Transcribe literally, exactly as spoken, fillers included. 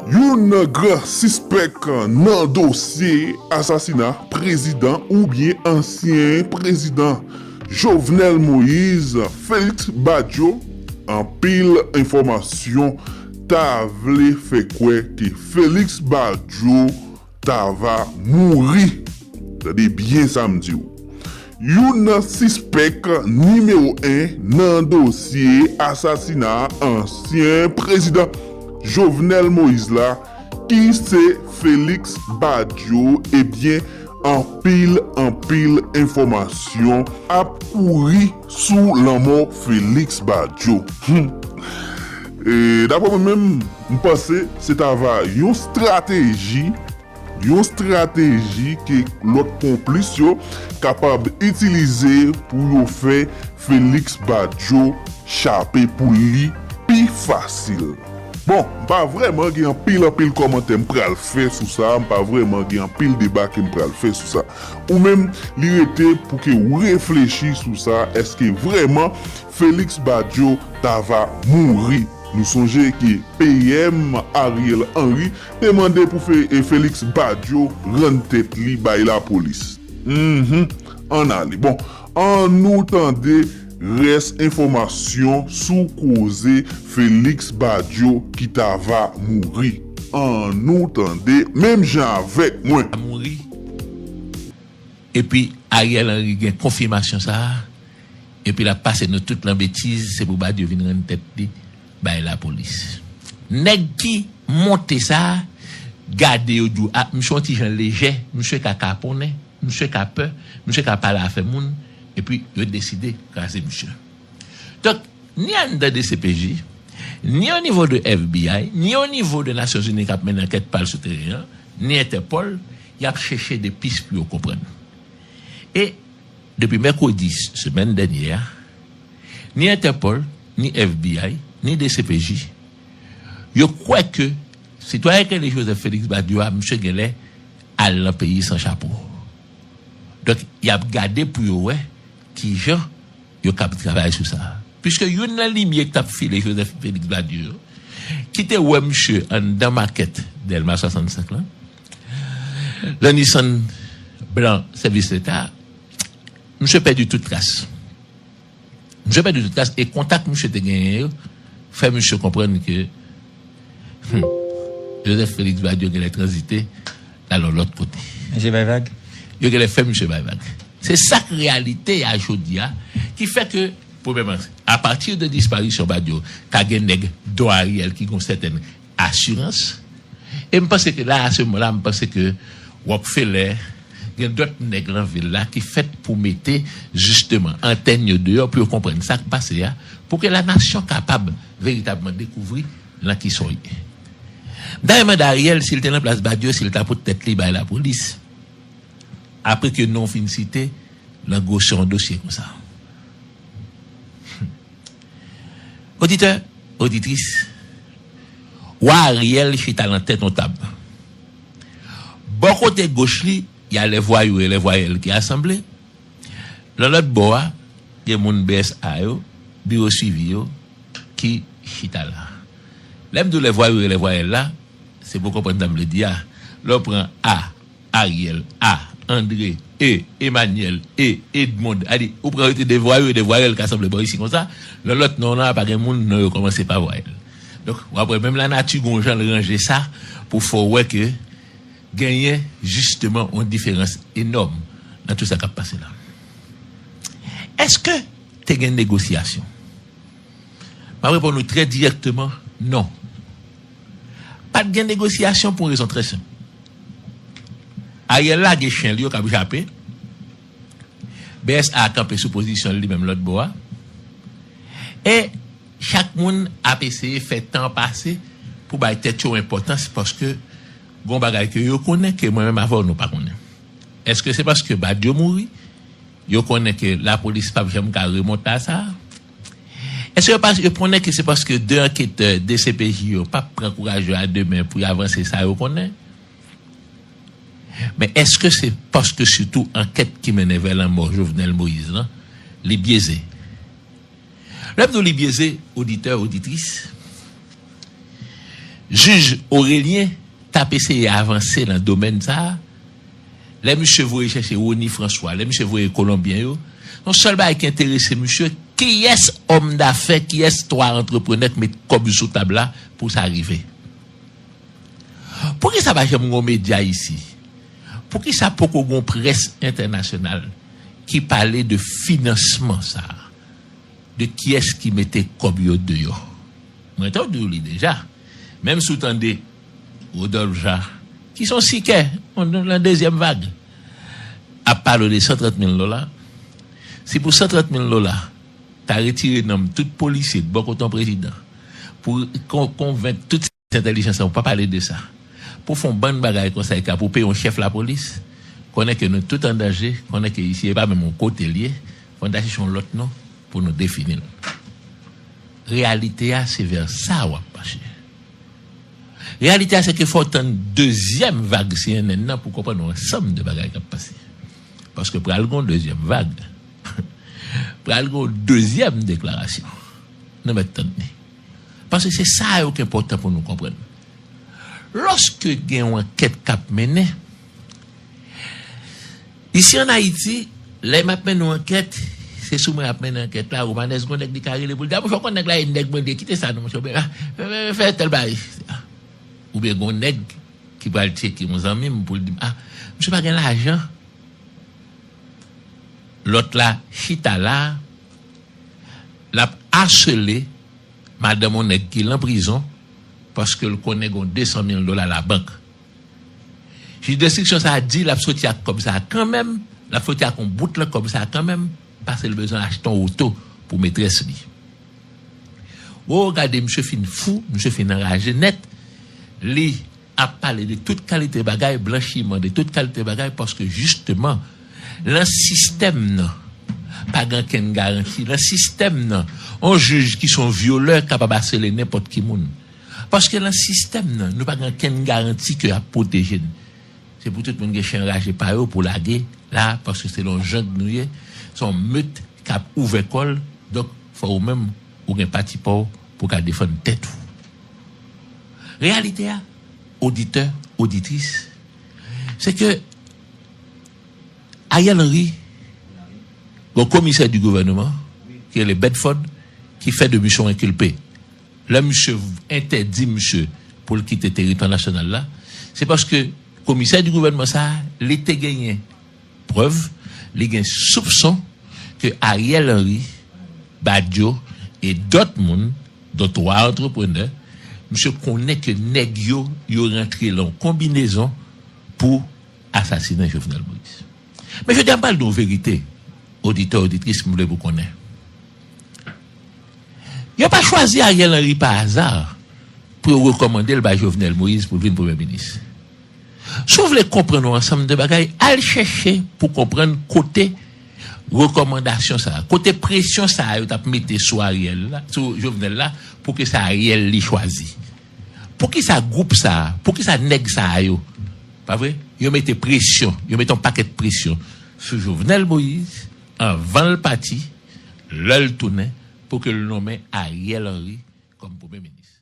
Youn nan gran sispèk nan dosye asasina prezidan oubyen ansyen prezidan Jovenel Moïse, Félix Badio, anpil enfòmasyon ta vle fè kwè ke Félix Badio ta va mouri. Tande byen sa m di w. Youn nan sispèk nimewo en nan dosye asasina ansyen prezidan Jovenel Moïse la, ki se Félix Badio, ebyen, anpil, anpil enfòmasyon ap kouri sou lanmò Félix Badio. Hmm. E, daprè mwen menm, m panse se ta va yon estrateji, yon estrateji ke lòt konplis yo kapab itilize pou yo fè Félix Badio chape pou li pi fasil. Bon, m pa vrèman gen anpil, anpil kòmantè m pral fè sou sa, m pa vrèman gen anpil deba ke m pral fè sou sa. Ou menm, li rete pou ke w reflechi sou sa, èske vrèman Félix Badio ta va mouri? Nou sonje ke P M Ariel Henry te mande pou Fe- e Félix Badio rann tèt li bay lapolis. Mhm. Ann ale. Bon, ann nou tande rès enfòmasyon sou koze Félix Badio ki ta va mouri. Ann nou tande menm jan avèk mwen. Mouri. Epi Ariel Henry gen konfimasyon sa a. Epi l ap pase nou tout nan betiz, se pou Badio vin rann tèt li bay lapolis. Nèg ki monte sa a, gade yo di w, a, misye yon ti jan lejè, misye ka kaponnen, misye ka pè, misye ka pale afè moun, epi yo deside kraze misye. Donk, ni anndan D C P J, ni o nivo de F B I, ni o nivo de Nasyonzini k ap mennen ankèt pa l sou teren an, ni Entèpòl, y ap chèche de pis pou yo konprann. E depi mèkredi semèn dènye a, ni Entèpòl, ni F B I, ni D C P J, yo kwè ke sitwayen ki rele Joseph Félix Badio a, misye genlè al nan peyi san chapo. Donk, y ap gade pou yo wè kijan yo kab travay sou sa. Piske youn nan limye ki t ap file Joseph Félix Badio yo, ki te wè misye anndan makèt Dèlma swasannsenk lan, nan nisann blan sèvis leta, misye pèdi tout tras. Misye pèdi tout tras e kontak misye te genyen yo fè misye konprann ke, hmm, Joseph Félix Badio genlè tranzite l al yon lòt kote. Misye bay vag? Yo genlè fè misye bay vag. Se sa k reyalite a jodi a, ki fè ke, premyèman, apati de disparisyon Badio, ka gen nèg do Ariel ki gen yon sètèn asirans. E m panse ke la, a se moman la, m panse ke Rockefeller, gen dòt nèg nan vil la ki fèt pou mete, jisteman, antèn yo deyò pou yo konprann sa k pase a, pou ke lanasyon kapab veritabman dekouvri nan kisa w ye. M ta renmen mande Ariel si l te nan plas Badio, si l ta pot tèt li bay lapolis, apre ke non w fin site nan gwosè yon dosye konsa. Oditè, oditris, wa Ariel chita nan tèt yon tab. Bò kote goch li, y a lè vwayou e lè vwayèl ki asanble. Nan lòt bò a, gen moun B S A yo, biwo swivi yo, ki chita la. Lè m di w lè vwayou e lè vwayèl la, se pou w konprann sa m vle di a. Lè w pran A, Ariel, A, André, E, Emmanuel, E, Edmond, a di, ou pran yo te de vwayou e de vwayèl k asanble bò isi konsa, nan lòt non an pa gen moun, non yo kòmanse pa vwayèl. Donk, w ap wè menm lanati gon jan l ranje sa pou fè w wè ke genyen jisteman yon diferans enòm nan tout sa k ap pase la. Èske te gen negosyasyon? M ap reponn ou trè dirèkteman, non. Pa t gen negosyasyon pou yon rezon trè senp. Ariel lage chen li yo k ap jape. B S A kanpe sou pozisyon l li menm lòt bò a. E chak moun ap eseye fè tan pase pou bay tèt yo enpòtans paske gon bagay ke yo konnen ke mwen menm avè w nou pa konnen. Èske se paske Badio mouri? Yo konnen ke lapolis p ap janm ka remonte a sa? Èske yo pa, yo konnen ke se paske de anketè D C P J yo p ap pran kouraj yo a de men pou y avanse sa yo konnen? Men èske se paske sitou ankèt ki mennen vè lanmò Jovenel Moïse lan, li byeze? Lè m di w li byeze, oditè, oditris, Jij Orelien t ap eseye avanse nan domèn sa a. Lè misye voye chèche Rony François, lè misye voye Kolonbyen yo, yon sèl bagay ki enterese misye, kiyès òm dafè, kiyès twa antreprenè k met kòb sou tab la pou sa rive. Poukisa pa janm gen yon medya isi? Poukisa poko gen yon près entènasyonal ki pale de finansman sa a? De kiyès ki mete kòb yo deyò? Mwen te di w li deja. Menm si w tande Rodolphe Jean, ki se yon sikè, nan dezyèm vag, ap pale w de san trant mil dola, si pou san trant mil dola, ta retire nanm tout polisye bò kote yon prezidan, pou kon- konvenk tout entèlijans lan, ou pa pale de sa. Pou fè yon bann bagay konsa, e ka pou peye yon chèf lapolis, konnen ke nou tout an danje, konnen ke isi e pa menm yon kote l ye, fò n ta chèche yon lòt non pou nou defini l. Reyalite a, se vè sa w ap mache. Reyalite a, se ke fò w tann dezyèm vag C N N nan pou konprann yon ansanm de bagay k ap pase. Paske pral gen yon dezyèm vag. Pral gen yon dezyèm deklarasyon. Nou mèt tann li. Paske se sa yo ki enpòtan pou nou konprann. Lòske gen yon ankèt k ap mennen, isi ann Ayiti, lè m ap mennen yon ankèt, se sou mwen y ap mennen ankèt la, Romanès gon nèg li ka rele pou l di, "A, monchè, w konn nèg la, e nèg mwen li ye, kite sa non, monchè, oubyen, a, fè, fè, fè tèl bagay." Oubyen gon nèg ki pral tcheke yon zanmi m pou l di m, "A, misye pa gen lajan." Lòt la chita la, l ap asele madanm yon nèg ki lan prizon paske l konnen gen de san mil dola labank. Jij denstriksyon sa a di l ap soti ak kòb sa a kanmenm, l ap soti ak yon bout nan kòb sa a kanmenm, paske l bezwen achte yon oto pou metrès li. Wo, gade, misye fin fou, misye fin anraje nèt. Li ap pale de tout kalite bagay, blanchiman, de tout kalite bagay, paske jisteman, lan sistèm nan, pa gen okenn garanti. Lan sistèm nan, yon jij ki se yon vyolè kapab asele nenpòt ki moun. Paske lan sistèm nan, nou pa gen okenn garanti ke y ap pwoteje n. Se pou tout moun gen chen raje pa yo pou lage la, paske se lan jang nou ye, se yon met k ap ouvè kò l, donk fò ou menm ou gen pati pa w pou w ka defann tèt ou. Reyalite a, oditè, oditris, se ke Ariel Henry, gon komisè di gouvènman, ki rele Bedford, ki fè de misye yon enkilpe. Lè misye entèdi misye pou l kite teritwa nasyonal la, se paske komisè di gouvènman sa a, li te genyen prèv, li gen soupson ke Ariel Henry, Badio e dòt moun, dont twa antreprenè, misye konnen ke nèg yo, yo rantre lan yon konbinezon pou asasinen Jovenel Moïse. Men jodi a, m pral di w yon verite, oditè, oditris, m vle pou konnen. Yo pa chwazi Ariel Henry pa aza pou yo rekòmande l bay Jovenel Moïse pou l vin premye minis. Si w vle konprann yon ansanm de bagay, al chèche pou konprann kote rekòmandasyon sa a, kote presyon sa a yo t ap mete sou Ariel la, sou Jovenel la, pou ke se Ariel li chwazi. Poukisa gwoup sa a, poukisa nèg sa a yo, pa vre? Yo mete presyon, yo mete yon pakèt presyon sou Jovenel Moïse anvan l pati, lè l tounen, pou ke l nonmen Ariel Henry kòm premye minis.